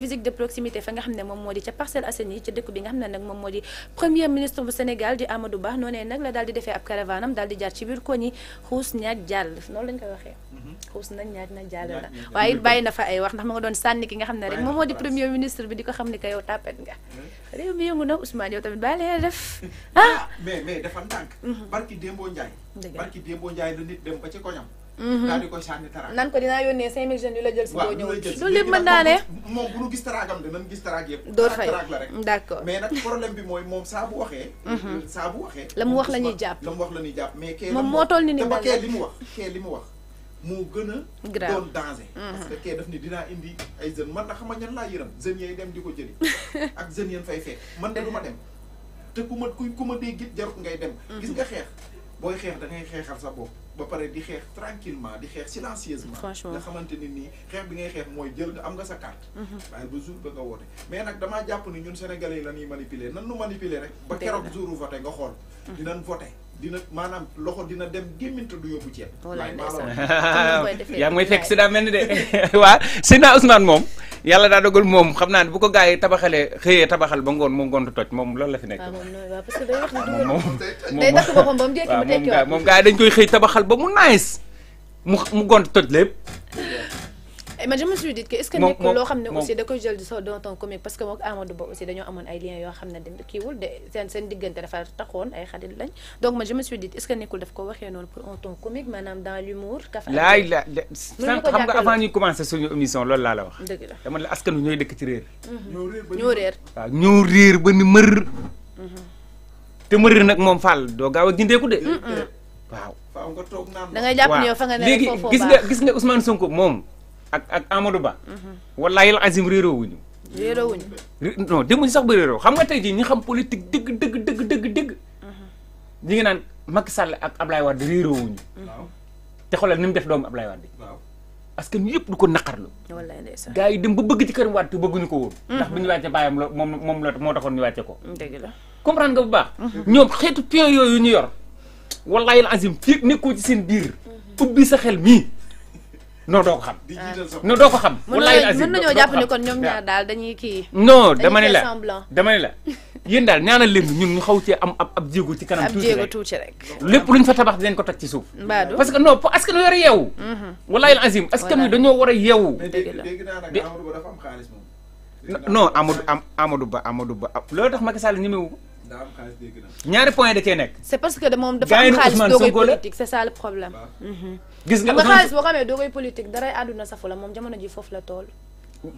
visite de proximité fa nga xam ne moom moo di ca Parcelles Assainies ci dëkk bi nga xam ne nag moom moo di premier ministre bu Sénégal di Amadou Ba noonee nag la daal di defee ab caravanam daal di jaar ci biir koñi xuus ñaaj jàll noonu lañ koy waxee xuus nañ ñaaj na jàll la waaye it bàyyi na fa ay wax ndax ma nga doon sànni ki nga xam ne rek moom moo di premier ministre bi di ko xam ne que yow tàppet nga réew mi yëngu na Ousmane yow tamit bàyyi leen def mais dafa ndànk barki Dembo Ndiaye la nit dem ba ci koñam daal di koy sànni taraag nan ko dinaa yónnee 5000 jeunes yu la jël si boo ñëw loolu lépp mën naa ne moom bu ñu gis taraagam de nan gis taraag yëpp door fay taraag la rek d'accord mais nag problème bi mooy moom saa bu waxee la mu wax la ñuy jàpp la mu wax la ñuy jàpp mais kee moom moo toll ni ba mel kee li mu wax moo gën a grave doon danger parce que kee daf ni dinaa indi ay jeunes man na xam nga ñan laa yërëm jeunes yay dem di ko jëli ak jeunes yeen fay fekk man de du ma dem te ku ma dee git jarut ngay dem gis nga xeex booy xeex da ngay xeexal sa bopp ba pare di xeex tranquillement di xeex silencieusement nga xamante ni nii xeex bi ngay xeex mooy jël nga am nga sa carte waaye ba jour ba nga woote mais nag damaa jàpp ni ñun sénégalais yi la ñuy manipuler nan nu manipuler rek ba keroog jouru voté nga xool dinañ voté dina maanaam loxo dina dem gémminta du yóbbu ceeb yaa ngi may fekk si daa mel ni de waa Seydina Ousmane moom yàlla daa dogal moom xam naa ne bu ko gars yi tabaxalee xëyee tabaxal ba ngoon moom ngoontu toj moom loolu la fi nekk parce que day wax ni moom day takk boppam ba mu jekki mu tekkiwaat moom gars yi dañ koy xëy tabaxal ba mu nice mu gont toj lépp mais je me suis dit que est-ce que nekkul loo xam ne aussi da koy jël di so dans ton comique parce que moom Amadou Ba aussi dañoo amoon ay liens yoo xam ne kiiwul de seen diggante dafa taxoon ay xarit lañ donc man je me suis dit est-ce que nekkul daf ko waxee noonu pour un ton comique maanaam dans l'humour laay la xam nga avant ñuy commencer suñu émission loolu laa la wax dëgg la dama la askanu ñooy dëkk ci réer ñoo réer waaw ñoo réer ba ni mër te mër nag moom Fall doo gaaw a gindeeku de waaw da ngay jàpp ne yow fa nga ne léegi gis nga Ousmane Sonko moom ak Amadou Ba wallahi al azim réeroowuñu non demuñu sax ba réeroo xam nga tey jii ñi xam politique dëgg ñi ngi naan Macky Sall ak Ablaye Wade réeroowuñu te xoolal ni mu def doomu Ablaye Wade parce que ñu yëpp du ko naqarlu gars yi dem ba bëgg ci kër Wade te bëgguñu ko woon ndax bu ñu wàcce bàyyam la moom la moo taxoon ñu wàcce ko dëgg la comprendre nga bu baax ñoom xeetu pion yooyu ñu yor wallahi al azim fii nekkoo ci seen biir ubbi sa xel mii non doo ko xam non doo ko xam wallahi azim mën nañoo jàpp ne kon ñoom ñaar daal dañuy kii non dama ne la yéen daal ñaanal leen ñun ñu xaw cee am ab jéego ci kanam tuuti rek lépp luñ fa tabax dinañ ko teg ci suuf mbaadu parce que non askan wi war a yeewu wallahi al azim askan wi dañoo war a yeewu dégg naa nag Amadou Ba dafa am xaalis moom non Amadou Ba loolu tax Macky Sall ñemewu ko ñaari point da cee nekk c'est parce que moom dafa am xaalis doo koy politique c'est ça le problème gis nga xaalis boo xamee doo koy politique daray àdduna safu la moom jamono ji foofu la tool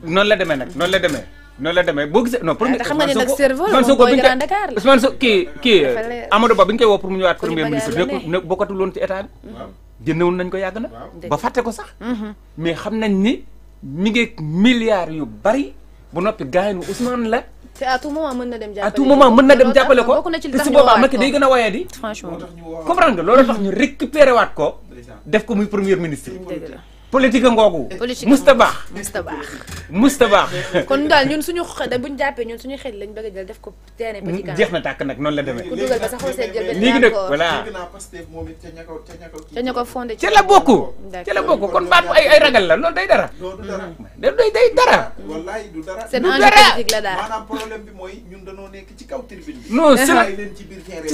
noonu la demee nag noonu la demee boo gisee non pour xam nga ne nag cerveau la moom booy Grand Dakar la Ousmane Sonko kii Amadou Ba bi ñu koy woo pour mu ñëwaat premier ministre nekk bokkatul woon ci état bi jëndewoon nañ ko yàgg na ba fàtte ko sax mais xam nañ ni mi ngi milliards yu bari bu noppi gars yi Ousmane la te à tout moment mën na dem jàppale à tout moment mën na dem jàppale ko te su boobaa Macky day gën a waye di franchement comprendre nga loolu tax ñu récupéré waat ko def ko muy premier ministre politique ngoogu musta baax kon daal ñun suñu buñu jàppee ñun suñu xel lañ bëgg a jël def ko terrain petit camp jeex na tàkk nag noonu la demee ku dugal ba sax xosee jël benn léegi nag voilà ca ña ko fondé ci la bokk kon baat bu ay ragal la loolu day dara day dara wallaay du dara seen enjeu politique la daal maanaam problème bi mooy ñun dañoo nekk ci kaw tribune bi non leen ci biir terrain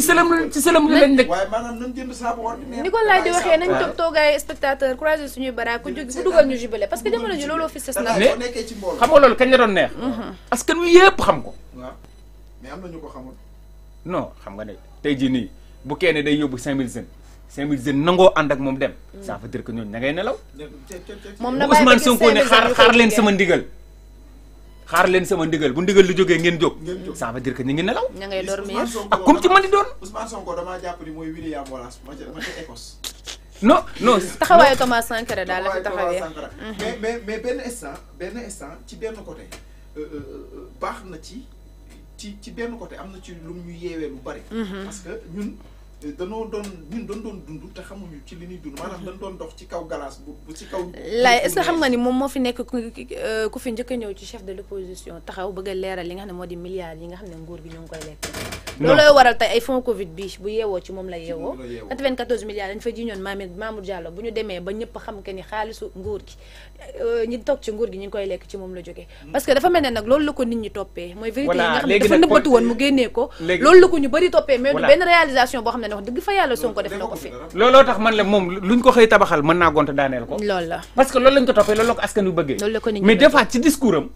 ci sëlam li lañ nekk waaye maanaam nañ jënd saabu ordinaire ni ko laaj di waxee nañ toog toogaay spectateur croiser suñuy bara ku jóg ku dugal ñu jubilé parce que jamono ji looloo fi ses na xam nga loolu kañ la doon neex askan wi yëpp xam ko waaw mais am na ñu ko xamul non xam nga ne tey jii nii bu kenn day yóbbu 5000 jeunes nangoo ànd ak moom dem ça veut dire que ñooñu na ngay nelaw moom na bu Ousmane Sonko ne xaar leen sama ndigal bu ndigal lu jógee ngeen jóg ça veut dire que ñu ngi nelaw ña ngay dormir ak comme ci mën di doon Ousmane Sonko damaa jàpp ni mooy William Wallace ma ca Écosse non taxawaayu Thomas Sankara daal la fi taxawee mais benn instant ci benn côté baax na ci benn côté am na ci lu ñu yeewee lu bari parce que ñun danoo doon ñun doon dund te xamuñu ci li ñuy dund maanaam dañ doon dox ci kaw galas bu ci kaw. laay est-ce que xam nga ni moom moo fi nekk ku fi njëkk a ñëw ci chef de l'opposition taxaw bëgg a leeral li nga xam ne moo di milliards yi nga xam ne nguur gi ñu ngi koy lekk. loolooy waral tey ay fonds Covid bi bu yeewoo ci moom la yeewoo. 94 milliards dañu fa jiñoon Mamour Diallo bu ñu demee ba ñëpp xam que ni xaalisu nguur gi ñi toog ci nguur gi ñu ngi koy lekk ci moom la jógee. parce que dafa mel ne nag loolu la ko nit ñi toppee. mooy vérité yi nga xam ne dafa nëbbatu woon mu génnee ko. loolu la ko ñu bëri toppee mais du benn réalisation boo xam ne wax dëgg fa yàlla Sonko def na ko fi. looloo tax man la moom luñ ko xëy tabaxal mën naa gonte daaneel ko. loolu la parce que loolu lañ ko toppee loolu la ko askan wi bëggee. loolu la ko nit ñi mais des fois ci discours am.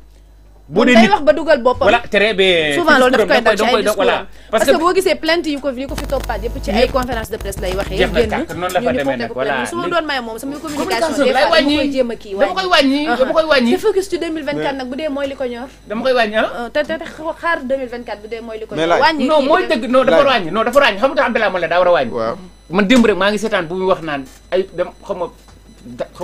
boo dee day wax ba dugal boppam. voilà très bien. souvent loolu daf koy dal ci ay discours voilà. parce que boo gisee plainte yu ko fi toppaat yëpp ci ay conférence de presse lay waxee. jeex na kàkk noonu la fa demee nag voilà su ma doon maye moom sama communication communication des lay fois dama koy wàññi jéem a kii dama koy wàññi dama koy wàññi. te focus ci 2024 nag bu dee mooy li ko ñor. dama koy wàññi ah. te xaar 2024 bu dee mooy li ko mais ñor. wàññi non mooy dëgg non dafa wàññi non dafa wàññi xam nga Abdoulaye Moom la daa war a wàññi. waaw man démb rek maa ngi seetaan bu muy wax naan ay dem xam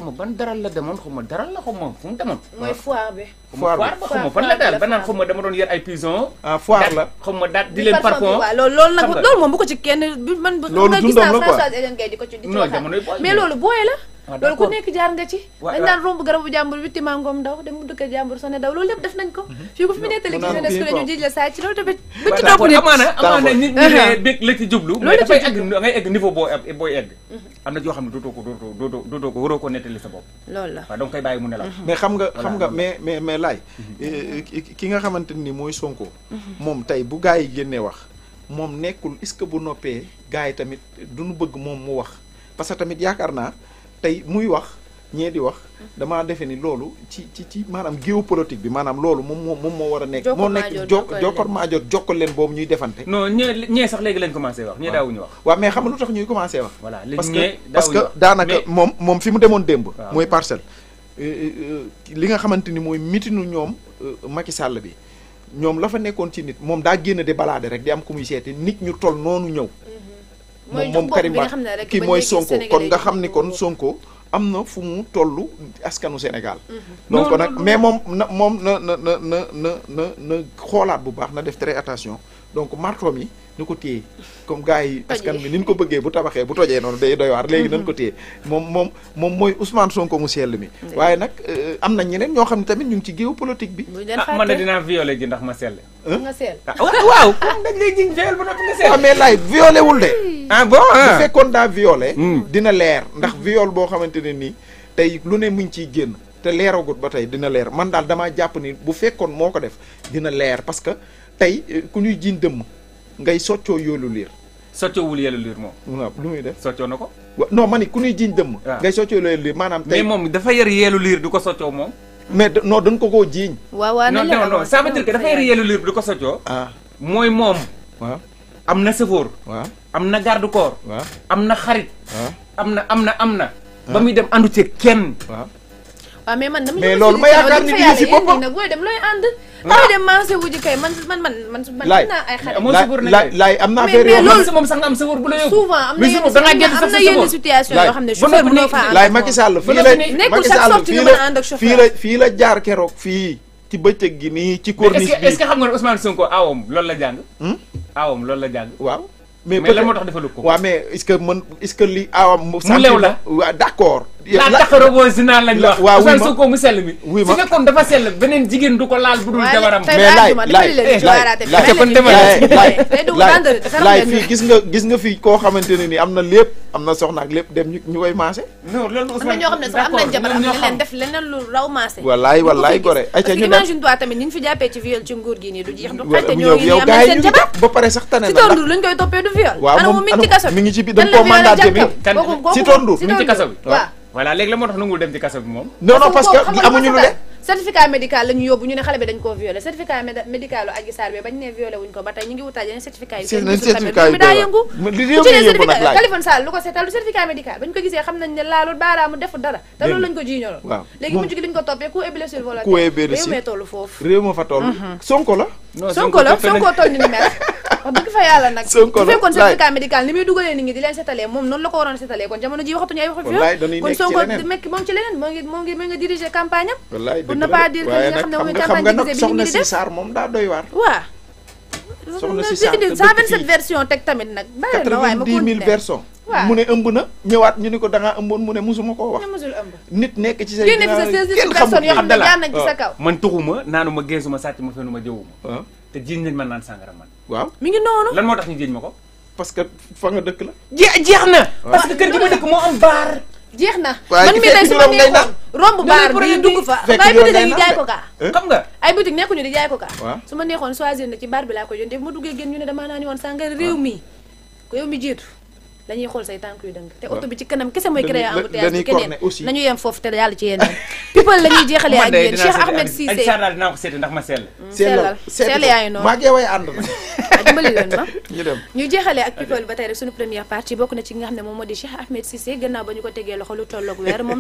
nga ban daral la demoon xam nga daral la xam nga fu mu demoon. mooy foire bi. foire ba xam nga fan la daal ba naan xam nga dama doon yor ay pigeon. ah foire la xam nga daal di leen parfum. waaw loolu nag loolu moom bu ko ci kenn man. loolu nga gis dundam naa la quoi Françoise Hélène Gaye di ko ci non jamonoy booy mais loolu booy la. ah loolu ku nekk jaar nga ci. waaw dañ daan romb garabu jàmbur witti mangoom daw dem mu dëkk jàmbur sone daw loolu lépp def nañ ko. fii ko fi mu nettali ci jeunesse que ñu jiij la saa ci loolu tamit. bu ci topp nit amaana nit ñi ne bëgg la ci jublu. mais dafay egg ngay egg niveau booy egg. am na yoo xam ne dootoo ko waroo ko nettali sa bopp. loolu la waaw donc koy bàyyi mu ne la. mais xam nga mais laay ki nga xamante ni mooy Sonko. moom tey bu gaa yi génnee wax moom nekkul est-ce que bu noppee gaa yi tamit duñu bëgg moom mu wax parce que tamit yaakaar naa tey muy wax ñee di wax damaa defe ni loolu ci maanaam géopolitique bi maanaam loolu moom moo war a nekk. moo nekk jokkor maajoor jokkal leen boobu ñuy defante. non ñee sax léegi lañ commencé wax ñee daawuñu wax. waaw mais xam nga lu tax ñuy commencé wax. voilà léegi ñee parce que daanaka moom fi mu demoon démb. mooy parcelle. li nga xamante ni mooy mitinu ñoom Macky Sall bi ñoom la fa nekkoon ci nit moom daa génn de balade rek di am ku muy seeti nit ñu toll noonu ñëw. moom Karim Wade kii mooy Sonko kon nga xam ni kon Sonko am na fu mu toll askanu Sénégal. donc nag mais moom na xoolaat bu baax na def très attention donc marto mi ñu ko téye comme gars yi askan bi ni ñu ko bëggee bu tabaxee bu tojee noonu day doy waar léegi nañ ko téye moom mooy Ousmane Sonko mu sell mi. waaye nag am na ñeneen ñoo xam ne tamit ñu ngi ci géopolitique bi. man na dinaa violé ji ndax ma sell. nga sell waaw comme dañ lay jiñ viol ba noppi nga sell. mais laay violé wul de. ah bon bu fekkoon daa violé. dina leer ndax viol boo xamante ne nii tey lu ne mu ngi ciy génn te leeragut ba tey dina leer man daal damaa jàpp ni bu fekkoon moo ko def dina leer parce que tey ku ñuy jiñ dëmm ngay soccoo yoolu liir. soccoowul yelu liir moom. waaw lu muy def soccoo na ko. non ma ni ku ñuy jiñ dëmm. ngay soccoo yoolu liir maanaam. tey mais moom dafa yer yeelu liir du ko soccoo moom. mais non dañ ko koo jiiñ. waaw non ça veut dire que dafa yer yeelu liir du ko soccoo. mooy moom. waaw am na sëfoor. waaw am na garde corps. waaw am na xarit. waaw am na. ba muy dem andu ci kenn. waaw mais man dama. mais loolu ma yaakaar ni bii si boppam nag booy dem looy ànd. waaw dem marché wu ji kay man naa ay xarit. laay am naa affaire yoo xam ne moom sax nga am sëfoor bu la yóbbu. souvent am na yenn situation yoo xam ne chauffeur bu noo fa ànd. laay Macky Sall fii la jaar keroog fii ci bëccëg gi nii ci corniche bi. est-ce que xam nga ne Ousmane Sonko aawam loolu la jàng. aawam loolu la jàng. waaw mais lan moo tax defalu ko. waaw mais est-ce que li aawam. mu lew la waaw d'accord. la taxaroboo zinaa lañ wax. waaw Ousmane Sonko mu sell mi. oui ma su fekkoon dafa sell beneen jigéen du ko laal bu dul jabaram. mais laay fii gis nga fii koo xamante ne ni am na lépp am na soxna ak lépp dem ñu koy maase. non loolu Ousmane am na ñoo xam ne sax am nañ jabar am na leen def leneen lu raw maase. wallaay gore. parce que imagine toi tamit ni ñu fi jàppee ci viol ci nguur gi nii du jeex du xalte ñoo ngi yow am nañ seen jabar ba pare sax tane si tondu luñ koy toppee du viol. waaw moom mi ngi ci kaso bi mi ngi ci bi dañ koo mandaté mi si tondu mi ngi ci kaso bi. waaw voilà léegi la moo tax nangul dem ci kaso bi moom. non parce que amuñu lu de. certificat médical la ñu yóbbu ñu ne xale bi dañ koo violé certificat médical Adji Sarr bi bañ ne violé wuñ ko ba tey ñu ngi wutaat yeneen certificat yi certificat yi daa yëngu ku ci ne certificat Khalifa Sall lu ko seetal du certificat médical bañ ko gisee xam nañ ne laalul baaraamu defu dara te loolu lañ ko jiiñaloon waaw léegi mujj gi liñ ko toppee coup et blessure volontaire coup et blessure réew mee toll foofu réew ma fa toll Sonko la Sonko toll ni mel wax dëgg fa yàlla nag bu fekkoon certificat médical ni muy dugalee nit ñi di leen setalee moom noonu la ko waroon setalee kon jamono ji waxatuñu ay waxu fi kon Sonko mekk moom ci leneen moo ngi diriger campagne am pour ne pas dire que nga xam ne moom campagne nga nag soxna si Sarr moom daa doy waar waaw soxna si 127 version teg tamit nag. bàyyi na waaye ma 90 000 version. waaw mu ne ëmb na ñëwaat ñu ni ko da ngaa ëmboon mu ne musuma koo wax. nga musul ëmb. nit nekk ci say. génne fi sa 16 personnes yoo xam ne jaar nañ ci sa kaw. man tuxuma naanuma geesuma sàcc ma fenuma jëwuma. waaw te jiiñ nañ ma naan sàngara man. waaw mi ngi noonu. lan moo tax ñu jiiñ ma ko. parce que fa nga dëkk la. jeex na. parce que kër gi ma dëkk moo am baar. jeex na waaye man mii tey su ma neexoon romb baar bi dugg fa. fekk ay yoon boutique ngay yi naan jaay de. ko kaa. xam nga. ay boutique nekkuñu di jaay ko kaa. waaw su ma neexoon choisir na ci baar bi laa ko yónnee bu ma duggee génn ñu ne damaa naa ni woon sàngara réew mi ko yow mi jiitu dañuy xool say tànk yu dëng te oto bi ci kanam kese mooy créé embouteillage ci keneen nañu yem foofu te yàlla ci yeneen people la ñuy jeexalee ak yéen Cheikh Ahmed Cissé Adji Sarr daal dinaa ko seeti ndax ma sell. sell yaa ngi noonu maa ngi way ànd na waaw dimbali leen ma ñu dem ñu jeexalee ak people ba tey rek suñu première partie bokk na ci nga xam ne moom moo di Cheikh Ahmed Cissé gannaaw ba ñu ko tegee loxo lu tolloog weer moom